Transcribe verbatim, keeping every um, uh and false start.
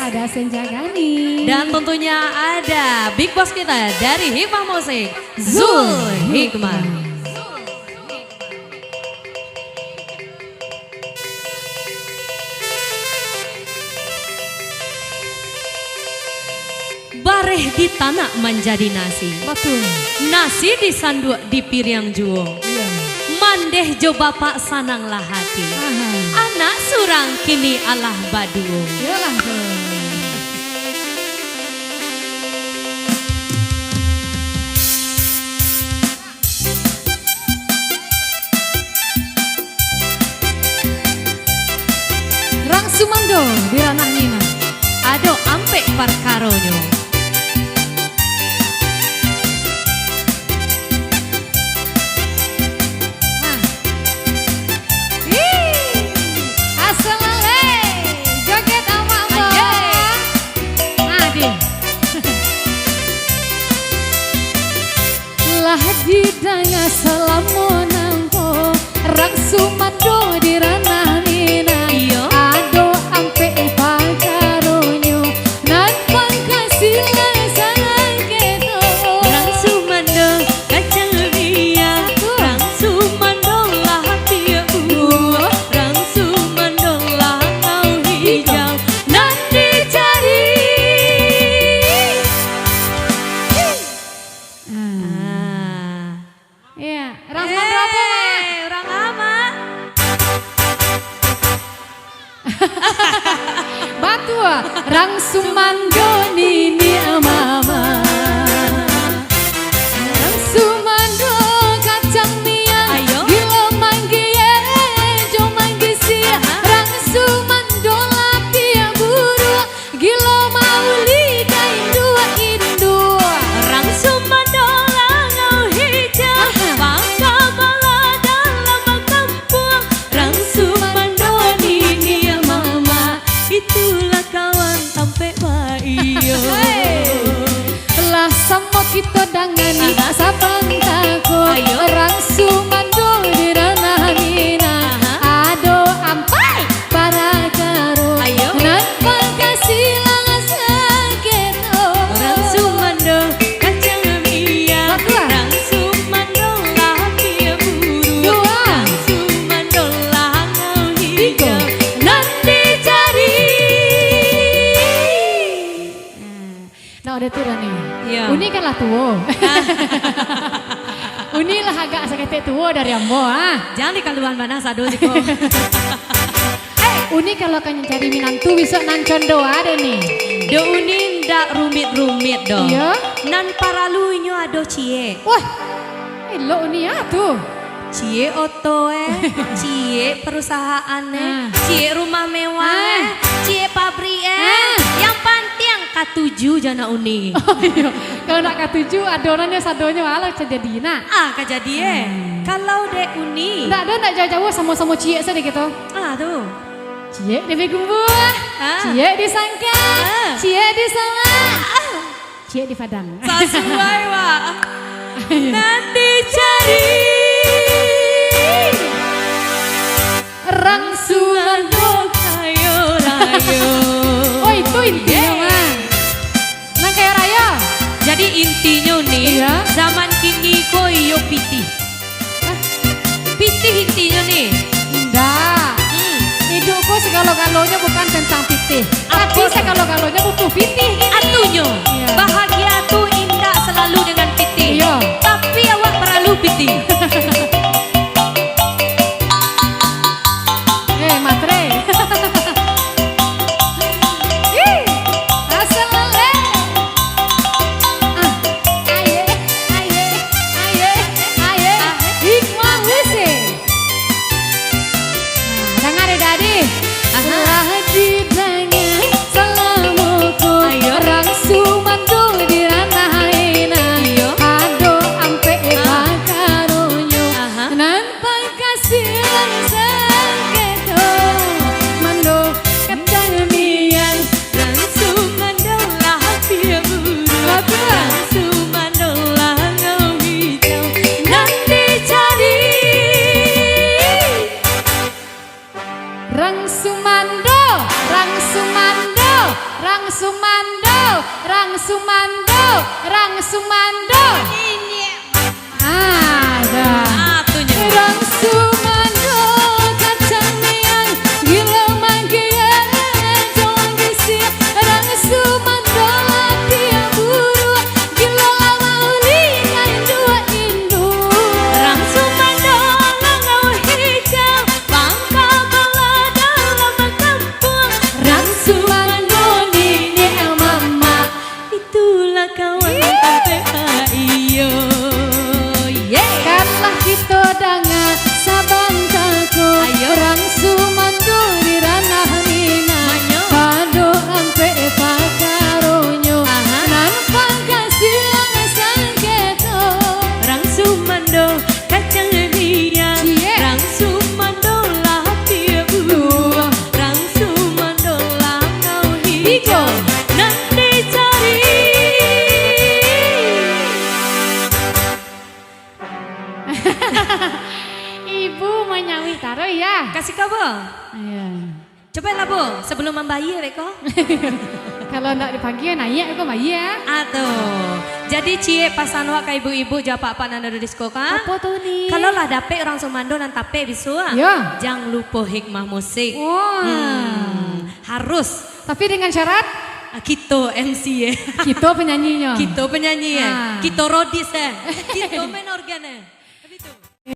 Ada Senja Gani. Dan tentunya ada Big Boss kita dari Hikmah Musik, Zul Hikmah. Bareh ditanak manjadi nasi. Batul. Nasi disanduak di piriang juo. Iya. Mandeh jo bapak sananglah hati. Aha. Anak surang kini alah baduo. Iyalah tu. Rang sumando di ranah Nina. Ado ampek parkaronyo. Nah. Ih, asa lalai. Joget amak, Mbok. Ayo. Adih. Lah didanga salamo nangko, rang sumando di ranah Minang. Iyo. Ado ampek pakaronyo, nan pangkasilah saketo. Rang sumando kacang bia, rang sumando lah piak buah, rang sumando lah angau hijau, nan dicari. Ah. Ah. Iya, rang sumando apo, Mak? Eh, urang amak. Batua, rang sumando niniak mamak. Rang sumando kacang miang. Ayo. Gilo manggie, jo manggie siak. Aha. Rang sumando lah piak buruak. Gilo mauli ka induak-induak. Rang sumando lah angau hijau. Aha. Bangka bala dalam bakampuang. Rang sumando niniak mamak. Itulah kawan tampek baiyo. Hei. Lah samo kito dangani. Aha. Sabanta ko. Ayo. Rang sumando di ranah Minang. Aha. Ado ampek parakaro. Ayo. Nan pangkasilah saketo. Rang sumando kacang bia. Batua. Rang sumando lah piak buruak. Dua. Rang sumando lah angau hijau. Tigo. Nan dicari. Nah. Nah, udah tu dah ni. Iya. Uni kan lah tuo. Ah. Uni lah agak saketek tuo dari ambo, ah. Jan dikaluan bana sado siko. Eh, Uni kalau ka mancari minantu bisuak nan condo ado ni. Dek Uni ndak rumit-rumit doh. Iya. Nan paralu inyo ado ciek. Wah, elok Uni ah tu. Ciek oto eh, ciek perusahaan eh, ah, ciek rumah mewah eh, ah, ciek pabrik eh. Ah. Yang pantiang katuju jo nak Uni. Oh, iyo. Kalau nak katuju, adonannyo sadonyo alah ka jadi nak. Ah, ka jadi eh. Hmm. Kalau dek Uni. Ndak ado, ndak jauah-jauah, samo-samo ciek sajo kito. Ah, tu. Ciek di Payakumbuah, ah, ciek di Sangkang, ah, ciek di Salak. Ah. Ciek di Padang. Sasuai, Wak. Nan dicari. Rang sumando kayo rayo. Oh, itu intinyo, Mang. Nan kayo rayo. Jadi intinyo ni, iya, zaman kini ko iyo pitih. Hah? Pitih intinyo ni. Indak. Hmm. Iduik ko sagalo-galonyo bukan tantang pitih. Apo tu? Tapi sagalo-galonyo butuh pitih kini. Atunyo, iya, bahagia tu indak salalu dengan pitih. Iya. Tapi awak paralu pitih. Eh, matre. Ih, asa lalai. Ah, aye, aye, aye, aye. Hikmah Musik. Nah, danga dek Dadi. Aha. Lah didanga salamo ko. Ayo. Rang sumando di ranah Minang. Iyo. Ado ampek, ah, pakaronyo. Aha. Nan pangkasiah saketo. Mando kacang miang. Rang sumando lah piak buruak. Batua. Rang sumando lah angau hijau. Nan dicari. Rang sumando, rang sumando. Rang Sumando, Rang Sumando, Rang Sumando. Ah, dah. Ah, tu nyo. Rang Sumando kacang miang, gilo manggie jo bisi. Rang Sumando lapiak buruak, gilo awak ulingai dua induak. Rang Sumando langau hijau, pangka bala dalam kampuang. Rang Sumando niniak mamak. Itulah kawan tampek iyo. Ye. Kanlah kito danga sabanta ko. Ayo. Rang Sumando di ranah Minang. Manyo. Pado ampek pakaronyo. Aha. Nan pangka silang sangketo. Rang Sumando kacang miang. Ciek. Rang Sumando lapiak buruak. Rang Sumando langau hijau. Tigo. Nan dicari. Ibu manyauik taruih, ya? Kasih kabo. Iya. Cobalah, Bu, sebelum mambayia, beko. Kalau ndak dipagia, naiak ko bayia. Atuh. Jadi, ciek pasan wak ka ibu-ibu jo apak-apak nan ado di siko, ka? Apo tu, Ni? Kalau lah dapek urang sumando nan tapek bisuak, Yo. jan lupo hikmah musik. Wah. Hmm, harus. Tapi dengan syarat? Ah, kito M C, eh. Kito penyanyinyo. Kito penyanyi, eh. Ah. Kito rodis, eh. Kito main organ, eh.